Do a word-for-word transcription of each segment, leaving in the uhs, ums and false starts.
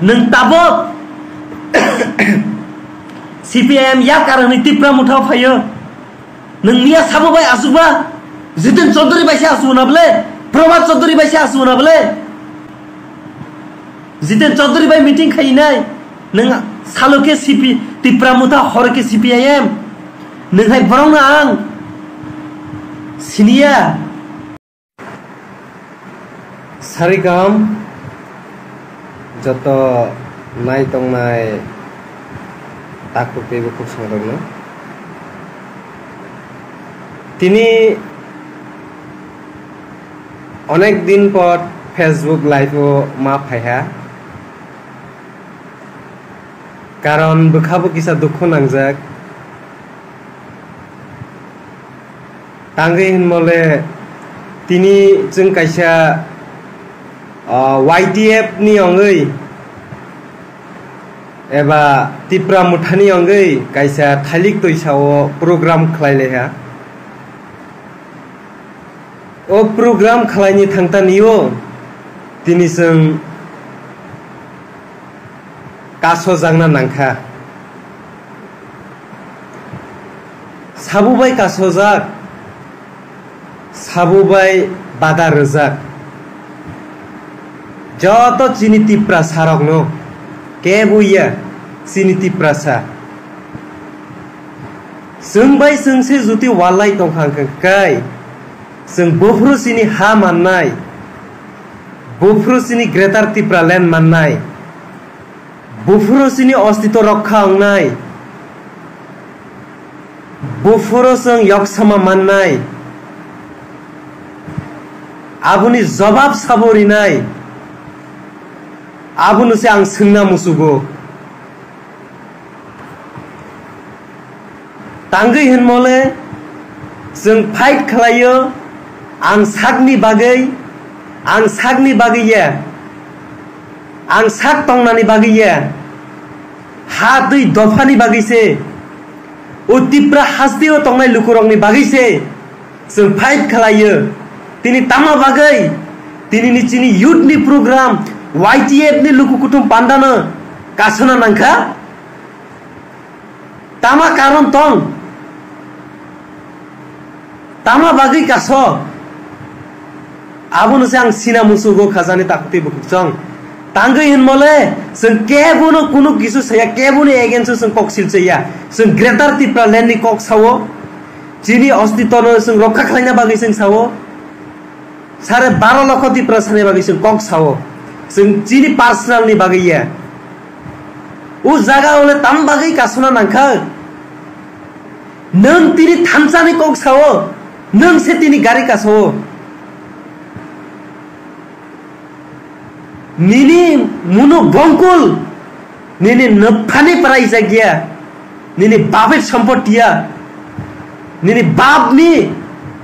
Nwng tabok C P I M yak ar hwnwi Tipra Motha o phaio. Nwng miya sabo bai asukba? Jiten Chaudhary bai se asuk na bole? Prabhat Chaudhary bai se asuk na bole? Jiten Chaudhary bai meeting khainai. Nwng salo khe C P, Tipra Motha, hor khe C P I M. Nwng hai borok no ang siniya. Sari kaham, joto nai tongnai takhuk tei bukhuk songrokno. Tini onek din por Facebook live o ma phaiha. Karon bwkha bo kisa dukhu nangjak. Tangwi hinmole tini chwng kaisa, ah, Y T F ni ongwi eba Tipra Motha ni ongwi kaisa thailik toisa o program khlai laiha. O program khlaini thangtani o tini chwng kasojakna nangkha. Sabo bai kasojak, sabo bai bada rwjak. Joto chini Tiprasa rokno kebo ya chini Tiprasa. Chwng bai chwng se juti walai tongkha hwnkhe kai, chwng buphuru chini ha mannai, buphuru chini Greater Tipraland mannai, buphuru chini ostito rokha wngnai, buphuru chwng yoksama mannai, aboni jobab sabo rinai, abono se ang swngna muchugo. Tangwi hinmole chwng fight khlaio, ang sakni bagwi, ang sakni bagwi ya, ang sak tongnani bagwi ya, ha twi dophani bagwi se, o Tipra hasteo tongnai lukurokni bagwi se chwng fight khlaio. Tini tama bagwi, tini ni chini youth ni program, Y T F ni luku kuthum pandano kasona nangkha. Tama karon tong? Tama bagwi kaso? Abono se ang sina musugo khajani takhuk tei bukhuk chwng. Tangwi hinmole, chwng kebono kunu kisu saya, keboni against o chwng kok silchaya. Chwng Greater Tipraland ni kok sao. Chini ostitono chwng rokha khlaina bagwi chwng sao. Sare baro lokho Tiprasani bagwi chwng kok sao. Chwng chini personal ni bagwi ya. O jaga ole tam bagwi kasona nangkha. Nwng tini thansa ni kok sao. Nwng se tini gari kasao. Nini munu bongkul, nini nwphani praijak ya, nini bapni sompoti ya, nini bapni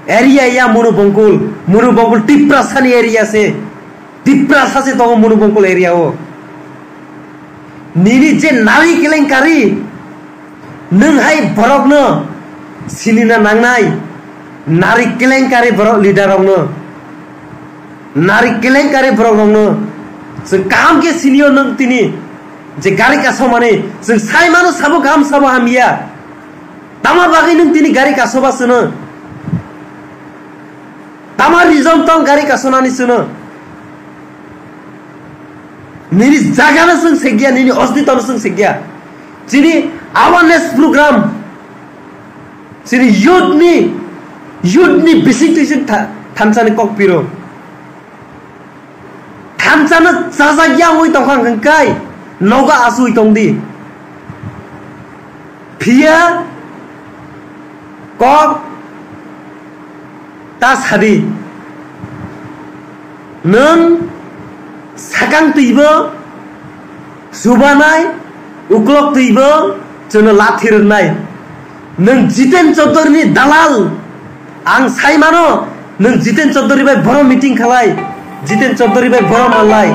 area ya munu bongkul, munu bongkul Tiprasani area se, Tiprasa se tongo munu bongkul area o. Nini je nari kelenkari, nwng hai borokno sinina nangnai, nari kelenkari borok leader rokno, nari kelenkari borok rokno. Chwng kaham khe sinio nwng tini je gari kasomani, chwng sai mano sabo kaham sabo hamya. Tama bagwi nwng tini gari kasoba chwno? Tama reason tong gari kasonani chwno? Nini jagano chwng segya, nini ostitono chwng segya. Chini awareness program, chini youth ni, youth ni bising twi chwng tha-, thansani kok piro. Thansano chajak ya wngwi tongkha hwnkhe kai, nogo asui tongdi. Phiya kok ta sadi. Nwng sakang twibo subanai, uklok twibo chwngno lathi rwnai. Nwng Jiten Chaudhary ni dalal. Ang sai mano, nwng Jiten Chaudhary bai boro meeting khalai, Jiten Chaudhary bai boro malai.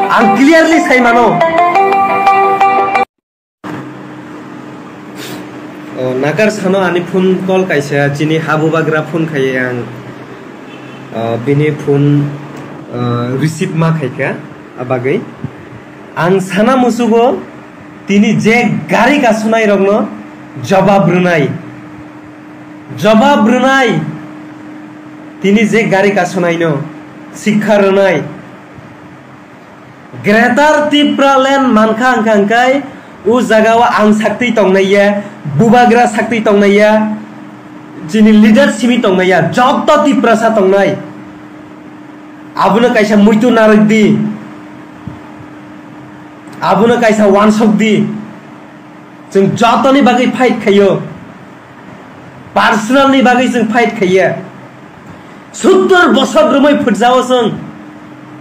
Ang clearly sai mano. O, nakar sano ani phone call kaisa chini habubagra phone khaiye ang, o, bini phone, o, receive ma khaikha, abagwi. Ang sana musugo, tini je gari kasunai rokno jobab rwnai. Jobab rwnai. Tini je gari kasunaino sikha rwnai. Greater Tipraland mankha hwnkha hwnkhe o jagao ang saktwi tongnai ya, bubagra saktwi tongnai ya, chini leader simi tongnai ya, joto Tiprasa tongnai. Abono kaisa muitu narwk di, abono kaisa wansok di. Chwng jotoni bagwi fight khaio, personal ni bagwi chwng fight khaiya. Sottor bosor romwi phutjao chwng,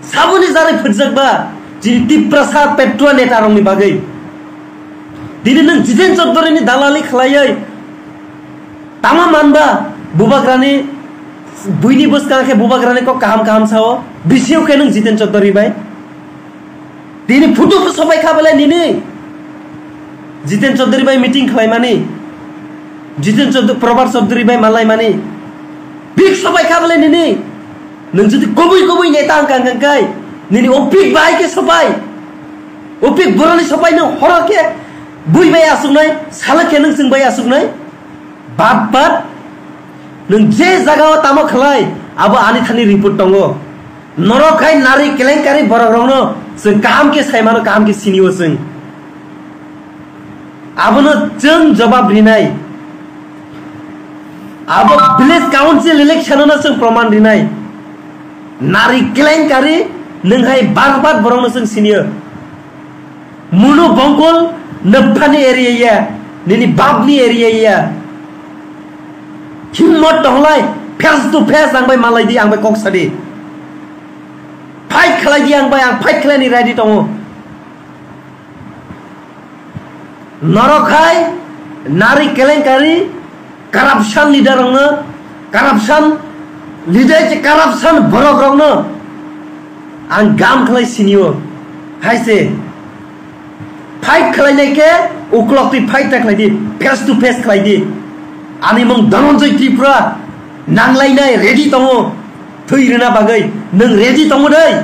saboni jarwi phutjakba chini Tiprasa Petrua neta rokni bagwi. Dini nwng Jiten Chaudhary ni dalali khlaiwi tama manba bubagrani buini bwskang khe bubagrani kok kaham kaham sao, bisio khe nwng Jiten Chaudhary bai. Tini photo sopai kha bele nini Jiten Chaudhary bai meeting khlaimani, Jiten Chaudhary, Probhat Chaudhary bai malaimani, big sopai kha bele nini. Nwng jodi kobui kobui neta wngkha hwnkha kai, nini o big bai khe sopai, o big boroni sopai nwng horo khe bui bai asuknai, sala khe nwng chwng bai asuknai. Bat bat, nwng je jagao tamo khlai, abo ani thani report tongo. Norok hai nari kelenkari borok rokno chwng kaham khe sai mano, kaham khe sinio chwng. Abono chwng jobab rinai. Abo village council election no chwng proman rinai. Nari kelenkari nwng hai bar bar borokno chwng sinio. Munu bongkol nwphani area ya, nini bapni area ya. Himmot tonglai, face to face ang bai malai di, ang bai kok sadi. Fight khlai di ang bai, ang fight khlai ni ready tongo. Norok hai nari kelenkari, corruption leader rokno, corruption leader je corruption borok rokno ang gam khlai sinio. Hai se fight khlai nai khe uklok twi fight ta khlai di, face to face khlai di. Ani mung Dhananjay Tripura, nang lai nai ready tongo, thwi rwna bagwi nwng ready tongo dei.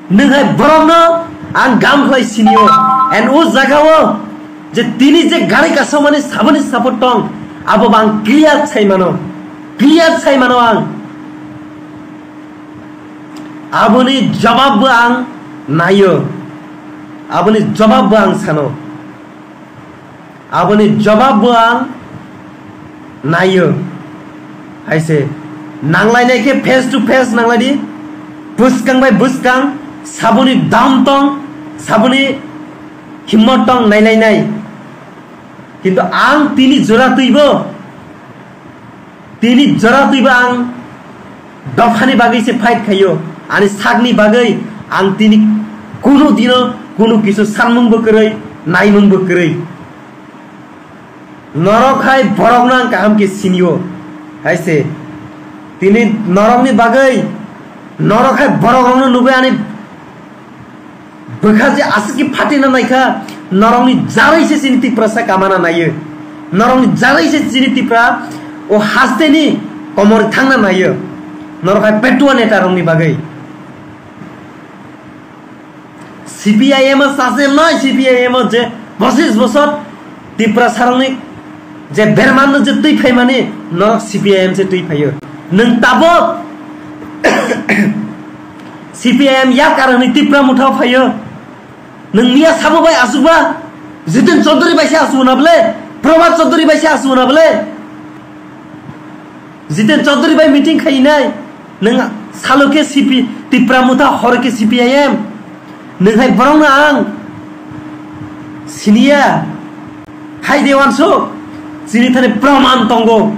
Nwng hai borokno ang gam khlai sinio. And o jagao je tini je gari kasamani saboni support tong, abo bo ang clear sai mano, clear sai mano ang. Aboni jawab bo ang naio, aboni jawab bo ang sano. Aboni jawab bo ang naio. Hai se nang lai nai khe face to face nang lai di. Bwskang bai bwskang saboni dam tong, saboni himmot tong nai lai nai. Kintu ang tini jora twi bo Tini jora twibo ang dophani bagwi se fight khaio, ani sakni bagwi ang tini kunu dino kunu kisu sanmung bo kwrwi, naimung bo kwrwi. Norok hai borokno ang kaham khe sinio, hai se. Tini norokni bagwi, norok hai borokrokno nugwi ani Bwkha je aswk khe phatina naikha, norokni jarwi se chini Tiprasa kamana naio. Norokni jarwi se chini Tipra o hasteni komor thangna naio. Norok hai petua neta rokni bagwi. C P I M o sase noi, C P I M o je pochis bosor Tiprasarokni je bermanno je twi phaimani, norok C P I M se twi phaio. Nwng tabuk C P I M ya karangni Tipra Motha phaio. Nwng miya sabo bai asukba, Jiten Chaudhary bai se asuk na bole, Prabhat Chaudhary bai se asuk na bole. Jiten Chaudhary bai meeting khainai, nwng salo khe C P, Tipra Motha, horo khe C P I M. Nwng hai borokno ang siniya, hai de wansuk, chini thani proman tongo.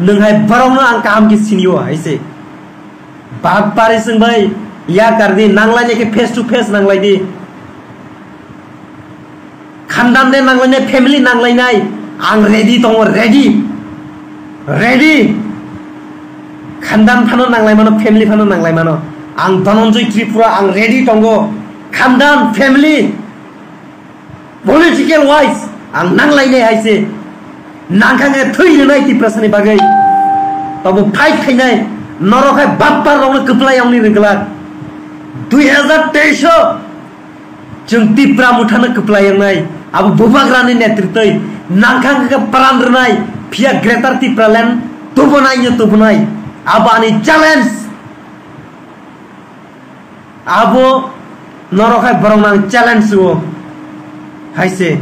Nwng hai borokno ang kaham khe siniyo hai se. Bak pari chwng bai ya kardi, nang lai nai khe face to face nang lai di. Khandan de nang lai nai, family nang lai nai. Ang ready tongo, ready. Ready. Khandan phano nang lai mano, family phano nang lai mano. Ang Dhananjay Tripura, ang ready tongo. Khandan, family, political wise, ang nang lai nai hai se. Nang kha khe thwi rwnai Tiprasani bagwi. Tobo fight khainai, norok hai bappar rokno kwplai yongni rwglak. Dui hazar teis o chwng Tipra Mothano kwplai wngnai, abo Bubagrani netritwi nangkha hwnkhe pran rwnai, phiya Greater Tipraland tubunai no tubunai, abo ani challenge. Abo norok hai borok nang challenge o hai se.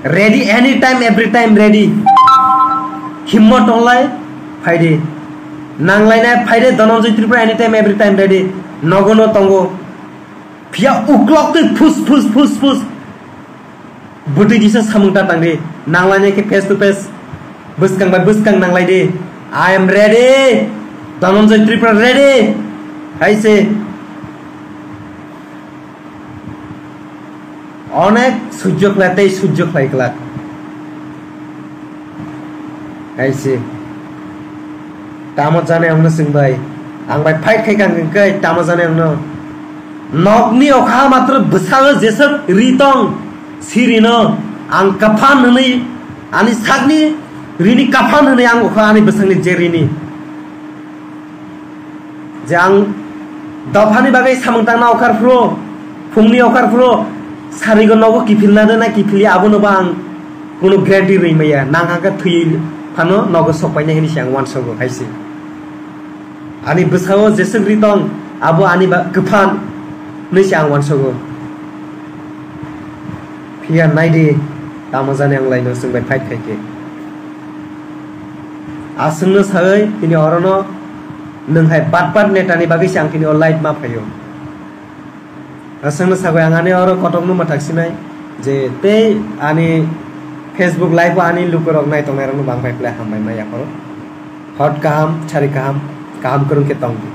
Ready, anytime, every time ready. Himmot tonglai, phaidi. Nanglainai, phaidi, Dhananjay Tripura, anytime, every time ready. Nogo no tongo. Phiya uklok twi phus, phus, phus, phus. Bwtwi kisa samung ta tangdi. Nanglainai khe face to face. Bwskang bai bwskang nanglai di. I am ready. Dhananjay Tripura ready. Hai se. Onek sujjo khlai tei sujjo khlai glak. Hai se. Tamo jane ang no swng bai. Ang bai fight khai kang kai tamo jane ang no. Nokni okha matro bwsao jeswk ri tong. Sirino ang kaphan hwnwi ani sakni rini kaphan hwnwi ang okha ani bwsakni je rini. Je ang dophani bagwi samung tangna okhar phuru, phungni okhar phuru, sarigo nogo kiphilna de na kiphilya, abono ba ang kuno guarantee rwi maya. Nang hangkha thwi phano nogo sok paina hini se ang uansogo hai se. Ani bwsao jeswk ri tong, abo ani ba kwphan hini se ang uansogo. Phiya naidi, tamo jani ang laino chwng bai fight khai khe. Aswkno sawi tini orono nwng hai batpat netani bagwi se ang tini o live ma phaio. Aswkno sagwi ang ani oro kotokno mwthak sinai je tei ani Facebook live o ani lukurok nai tongnai rokno bang bai phlai hambai ma yapharo. Hot kaham, sari kaham, kaham kwrwng khe tong di.